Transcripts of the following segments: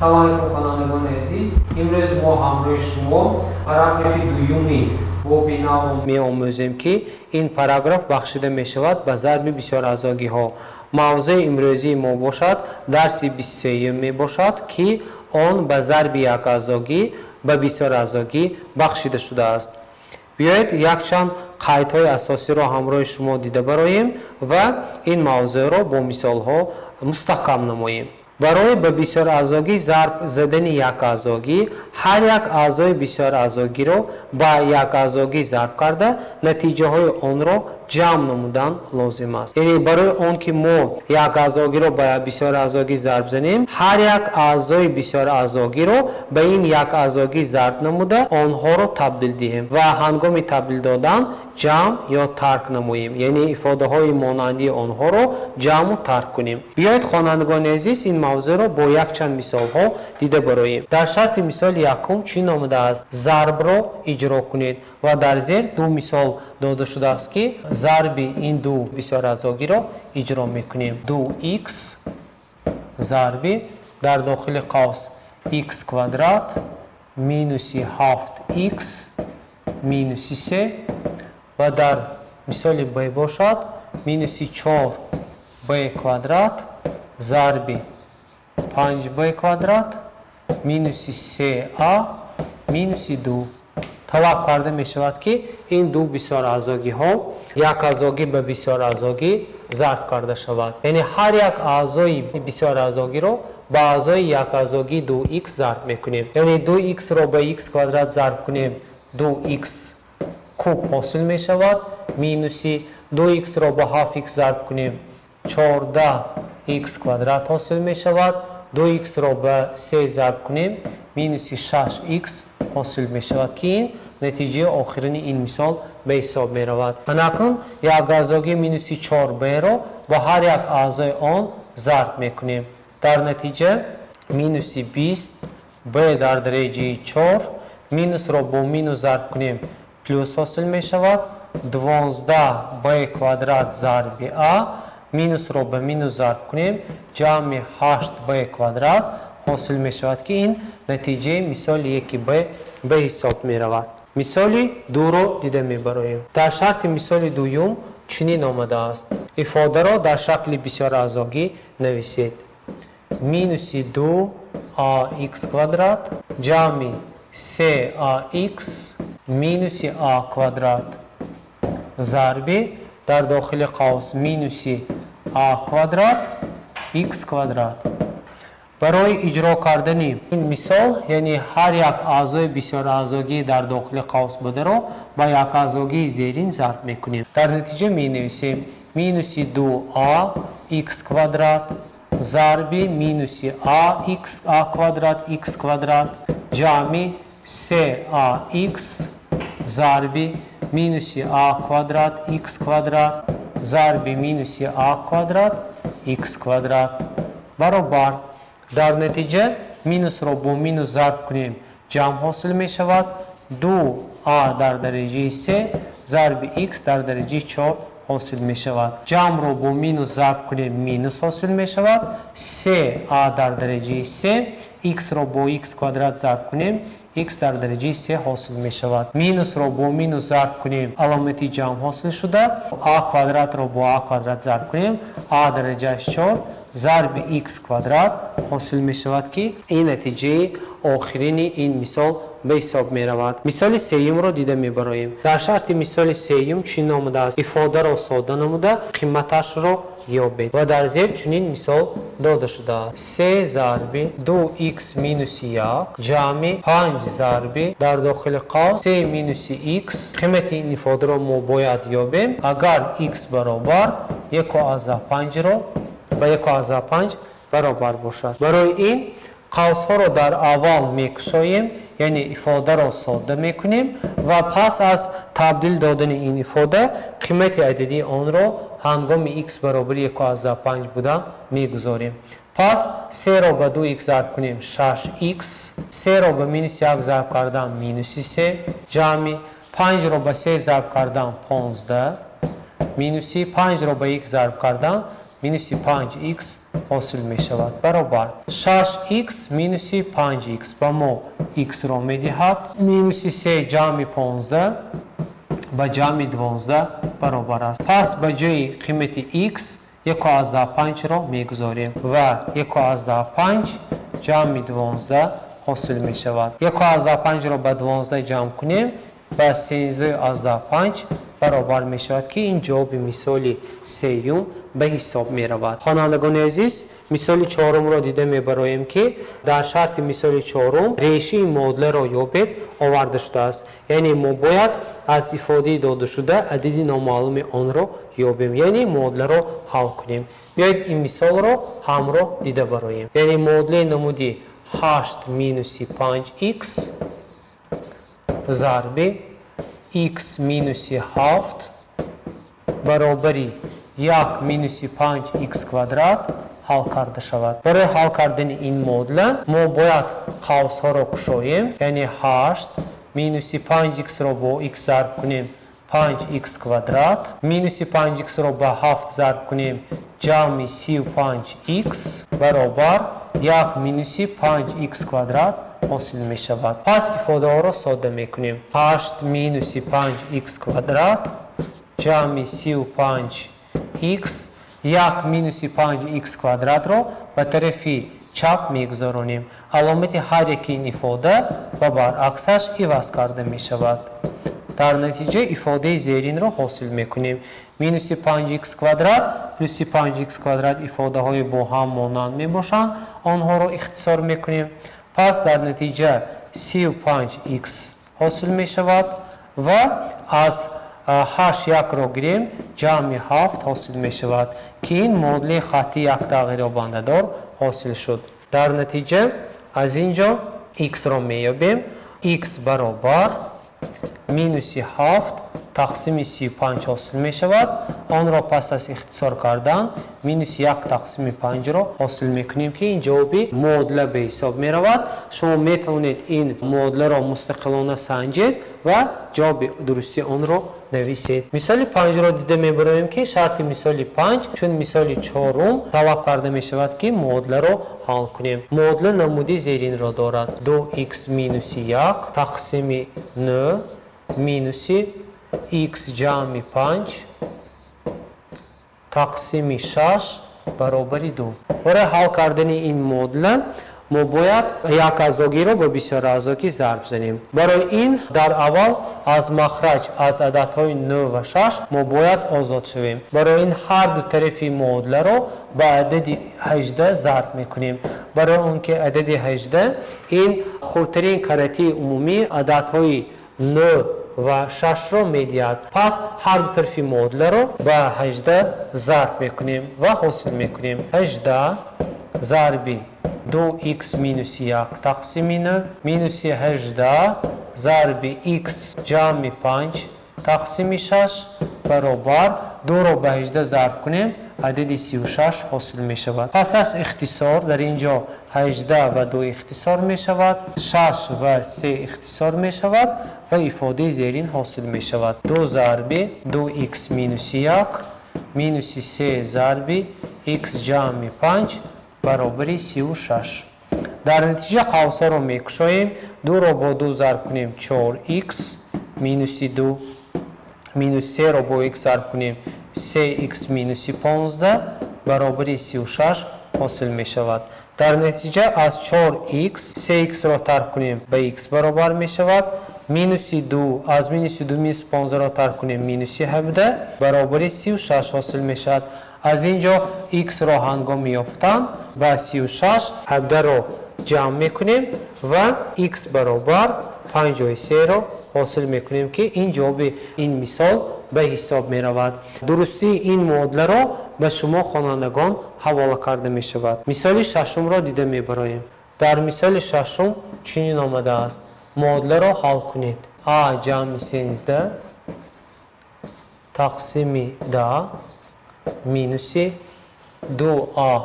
Салом алейкум, хонандагони азиз. Имрӯз мо ҳамроҳи шумо параграфи дуюми боби навро меомӯзем, ки ин параграф бахшида мешавад ба зарби бисёраъзогиҳо. Мавзӯи имрӯзии мо бошад дарси 23-юм мебошад, ки он ба зарби якаъзогӣ ба бисёраъзогӣ бахшида шудааст. Биёед якчанд қайдҳои асосиро ҳамроҳи шумо дида бароем ва ин мавзӯъро бо мисолҳо мустаҳкам намоем. Барои ба бисёраъзогӣ зарб задани якаъзогӣ ҳар як аъзои бисёраъзогиро ба якаъзогӣ зарб карда натиҷаҳои онро ҷамъ намудан лозим аст. Яъне барои он ки мо якаъзогиро ба бисёраъзогӣ зарб занем, ҳар як аъзои бисёраъзогиро ба ин якаъзогӣ зарб намуда онҳоро табдил диҳем ва ҳангоми табдил додан ҷамъ ё тарк намоем, яъне ифодаҳои монандии онҳоро ҷамъу тарк кунем. Биёед, хонандагони азиз, ин мавзӯъро бо якчанд мисолҳо дида бароем. Дар шарти мисоли якум чунин омадааст: зарбро иҷро кунед ва дар зер ду мисол дода шудааст, ки зарби ин ду бисёраъзогиро иҷро мекунем. Ду х зарби дар дохили қавс х квадрат минуси ҳафт х минуси се ва дар мисоли б бошад минуси чор б квадрат зарби панҷ б квадрат минуси се а минуси ду. Талаб карда мешавад, ки ин ду бисёраъзогиҳо якаъзогӣ ба бисёраъзогӣ зарб карда шавад. Яъне ҳар як аъзои бисёраъзогиро ба аъзои якаъзогии ду х зарб мекунем. Яъне ду х-ро ба х квадрат зарб кунем, ду х куб ҳосил мешавад, минуси ду х-ро ба ҳафт х зарб кунем, чордаҳ х квадрат ҳосил мешавад, ду х-ро ба се зарб кунем, минуси шаш х ҳосил мешавад, ки ин натиҷаи охирини ин мисол ба ҳисоб меравад. Анакнун якаъзогии минуси чор б-ро ба ҳар як аъзои он зарб мекунем. Дар натиҷа минуси бист б дар дараҷаи чор, минусро бо минус зарб кунем, плюс ҳосил мешавад, дувоздаҳ б квадрат зарби а, минусро ба минус зарб кунем, ҷамъи ҳашт б квадрат ҳосил мешавад, ки ин натиҷаи мисоли яки б ба ҳисоб меравад. Мисоли дуро дида мебароем. Дар шарти мисоли дуюм чунин омадааст: ифодаро дар шакли бисёраъзогӣ нависед. Минуси ду а х квадрат ҷамъи се а х минуси а квадрат зарби дар дохили қавс минуси а квадрат х квадрат. Барои иҷро кардани ин мисол, яъне ҳар як аъзои бисёраъзогӣ дар дохили қавс бударо ба якаъзогии зерин зарб мекунем. Дар натиҷа менависем минуси ду а х квадрат зарби минуси а х а квадрат х квадрат ҷамъи се а х зарби минуси а квадрат х квадрат зарби минуси а квадрат х квадрат баробар. Дар натиҷа минусро бо минус зарб кунем, ҷамъ ҳосил мешавад, ду а дар дараҷаи се зарби х дар дараҷаи чор ҳосил мешавад. Ҷамъро бо минус зарб кунем, минус ҳосил мешавад, се а дар дараҷаи се, х-ро бо х квадрат зарб кунем, х дар дараҷаи се ҳосил мешавад. Минусро бо минус зарб кунем, аломати ҷамъ ҳосил шуда, а квадратро бо а квадрат зарб кунем, а дараҷааш чор зарби х квадрат ҳосил мешавад, ки ин натиҷаи охирини ин мисол ба ҳисоб меравад. Мисоли сеюмро дида мебароем. Дар шарти мисоли сеюм чунин омадааст: ифодаро сода намуда қиматашро ёбед ва дар зер чунин мисол дода шудааст: се зарби ду х минуси як ҷамъи панҷ зарби дар дохили қавс се минуси х. Қимати ин ифодаро мо бояд ёбем, агар х баробар яку аздаҳ панҷро ба яку аздаҳ панҷ баробар бошад. Барои ин қавсҳоро дар аввал мекушоем, яъне ифодаро сода мекунем ва пас аз табдил додани ин ифода қимати ададии онро ҳангоми х баробари яку аздаҳ панҷ будан мегузорем. Пас серо ба ду х зарб кунем, шаш х, серо ба минуси як зарб кардан минуси се, ҷамъи панҷро ба се зарб кардан понздаҳ, минуси панҷро ба х зарб кардан минуси панҷ х ҳосил мешавад. Баробар 6x минуси 5x ба мо x-ро медиҳад. Минуси 3 ҷамъи 15 ба ҷамъи 12 баробар аст. Пас ба ҷои қимати x 1,5-ро мегузорем ва 1,5 ҷамъи 12 ҳосил мешавад. 1,5-ро ба 12 ҷамъ кунем, ба 13,5 баробар мешавад, ки ин ҷавоби мисоли сеюм ба ҳисоб меравад. Хонандагони азиз, мисоли чорумро дида мебароем, ки дар шарти мисоли чорум решаи муодиларо ёбед оварда шудааст. Яъне мо бояд аз ифодаи додашуда адади номаълуми онро ёбем, яъне муодиларо ҳал кунем. Биёед ин мисолро ҳамроҳ дида бароем. Яъне муодилаи намуди 8 минуси 5x зарби x минуси 7 баробари 1 минуси 5x квадрат ҳал карда шавад. Барои ҳал кардани ин муодила мо бояд қавсҳоро кушоем, яъне 8 минуси 5x-ро бо x зарб кунем 5x квадрат, минуси 5x-ро ба 7 зарб кунем ҷамъи 35x баробар 1 минуси 5x квадрат ҳосил мешавад. Пас ифодаҳоро сода мекунем. 8 минуси 5x квадрат ҷамъи 35x 1 минуси 5x квадратро ба тарафи чап мегузаронем. Аломати ҳар яки ин ифода ба баръаксаш иваз карда мешавад. Дар натиҷа ифодаи зеринро ҳосил мекунем. Минуси 5x квадрат плюси 5x квадрат ифодаҳои бо ҳам монанд мебошанд. Онҳоро ихтисор мекунем. Пас дар натиҷа 35x ҳосил мешавад ва аз 8 1-ро гирем, ҷамъи 7 ҳосил мешавад, ки ин муодилаи хаттии як тағйирёбандадор ҳосил шуд. Дар натиҷа аз ин ҷо x-ро меёбем. X баробар минуси 7 тақсими 35 ҳосил мешавад. Онро пас аз ихтисор кардан минуси 1 тақсими 5-ро ҳосил мекунем, ки ин ҷавоби муодила ба ҳисоб меравад. Шумо метавонед ин муодиларо мустақилона санҷед ва ҷавоби дурусти онро нависед. Мисоли 5-ро дида мебароем, ки шарти мисоли 5 чун мисоли чорум талаб карда мешавад, ки муодиларо ҳал кунем. Муодила намуди зеринро дорад: 2x минуси 1 тақсими 9 минуси x ҷамъи 5 тақсими 6 баробари 2. Барои ҳал кардани ин муодила мо бояд як аъзогиро ба бисёр аъзогӣ зарб занем. Барои ин дар аввал аз махраҷ аз ададҳои 9 ва 6 мо бояд озод шавем. Барои ин ҳар ду тарафи муодиларо ба адади 18 зарб мекунем. Барои он ки адади 18 ин хурдтарин каратии умумии ададҳои 9 ва 6-ро медиҳад. Пас ҳар ду тарафи муодиларо ба 18 зарб мекунем ва ҳосил мекунем 18 зарби 2x минуси 1 тақсими 9 минуси 18 зарби x ҷамъи 5 тақсими 6 баробар 2-ро ба 18 зарб кунем, адади 36 ҳосил мешавад. Пас аз ихтисор дар ин ҷо 18 ва 2 ихтисор мешавад, 6 ва 3 ихтисор мешавад ва ифодаи зерин ҳосил мешавад. 2 зарби 2x минуси 1 минуси 3 зарби x ҷамъи 5 баробари 36. Дар натиҷа қавсҳоро мекушоем. 2-ро бо 2 зарб кунем 4x минуси 2 минус 3-ро бо x зарб кунем 3x минуси 15 баробари 36 ҳосил мешавад. Дар натиҷа аз 4x 3x-ро тарк кунем ба x баробар мешавад. Минуси 2 аз минуси 2 минус 15-ро тарк кунем минуси 17 баробари 36 ҳосил мешавад. Аз ин ҷо x-ро ҳангоми ёфтан ба 36 17-ро ҷамъ мекунем ва x баробар 53-ро ҳосил мекунем, ки ин ҷавоби ин мисол ба ҳисоб меравад. Дурустии ин муодиларо ба шумо хонандагон ҳавола карда мешавад. Мисоли шашумро дида мебароем. Дар мисоли шашум чунин омадааст: муодиларо ҳал кунед. А ҷамъи 13 тақсими 10 минуси 2а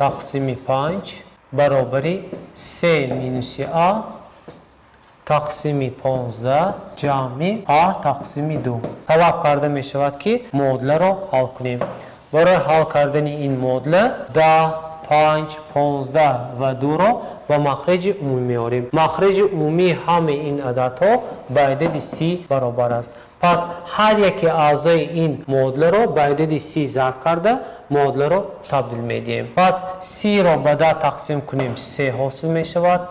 тақсими 5 баробари 3 минуси а тақсими 15 ҷамъи а тақсими 2. Талаб карда мешавад, ки муодиларо ҳал кунем. Барои ҳал кардани ин муодила 10, 5, 15 ва 2-ро ба махраҷи умумӣ меорем. Махраҷи умумии ҳамаи ин ададҳо ба адади 30 баробар аст. Пас ҳар яке аъзои ин муодиларо ба адади 30 зарб карда муодиларо табдил медиҳем. Пас 30-ро ба 10 тақсим кунем, 3 ҳосил мешавад,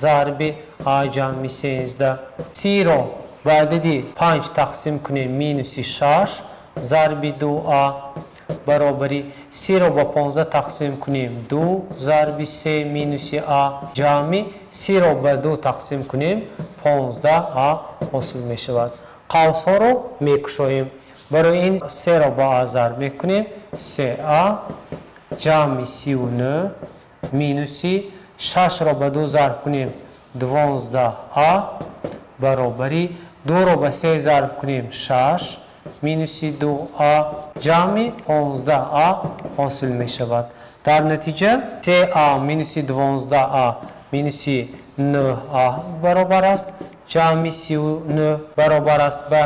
зарби а ҷамъи 13. 30-ро ба адади 5 тақсим кунем, минуси 6 зарби 2а баробари 30-ро ба 15 тақсим кунем, 2 зарби 3 минуси а ҷамъи 30-ро ба 2 тақсим кунем, 15а ҳосил мешавад. Қавсҳоро мекушоем. Барои ин 3-ро ба а зарб мекунем, 3а ҷамъи 39 минуси 6-ро ба 2 зарб кунем, 12а баробари 2-ро ба 3 зарб кунем, 6 минуси 2а ҷамъи 15а ҳосил мешавад. Дар натиҷа 3а минуси 12а минуси 9а баробар аст ҷамъи 39 баробар аст ба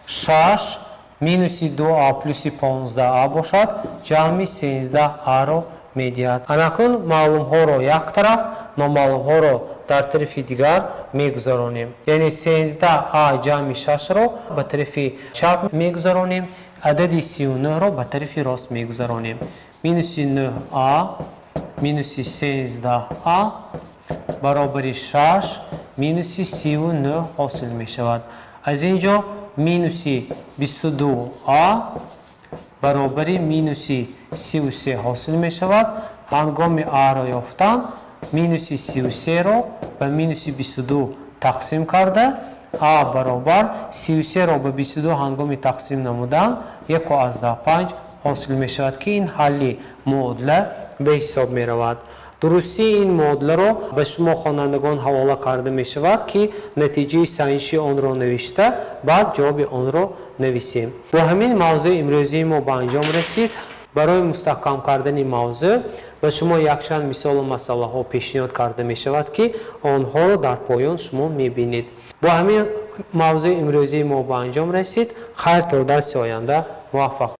6 минуси 2а плюси 15а бошад, ҷамъи 13а-ро медиҳад. Анакун маълумҳоро як тараф, номаълумҳоро дар тарафи дигар мегузаронем. Яъне 13а ҷамъи 6-ро ба тарафи чап мегузаронем, адади 39-ро ба тарафи рост мегузаронем. Минуси 9а минуси 13а баробари 6 минуси 39 ҳосил мешавад. Аз ин ҷо минуси 22а баробари минуси 33 ҳосил мешавад. Ҳангоми а-ро ёфтан минуси 33-ро ба минуси 22 тақсим карда, а баробар 33-ро ба 22 ҳангоми тақсим намудан 1,5 ҳосил мешавад, ки ин ҳалли муодила ба ҳисоб меравад. Дурустии ин муодиларо ба шумо хонандагон ҳавола карда мешавад, ки натиҷаи санҷиши онро навишта, баъд ҷавоби онро нависем. Бо ҳамин мавзӯи имрӯзии мо ба анҷом расид. Барои мустаҳкам кардани мавзӯъ ба шумо якчанд мисолу масъалаҳо пешниҳод карда мешавад, ки онҳоро дар поён шумо мебинед. Бо ҳамин мавзӯи имрӯзии мо ба анҷом расид. Хайр, то дарси оянда муваффақ.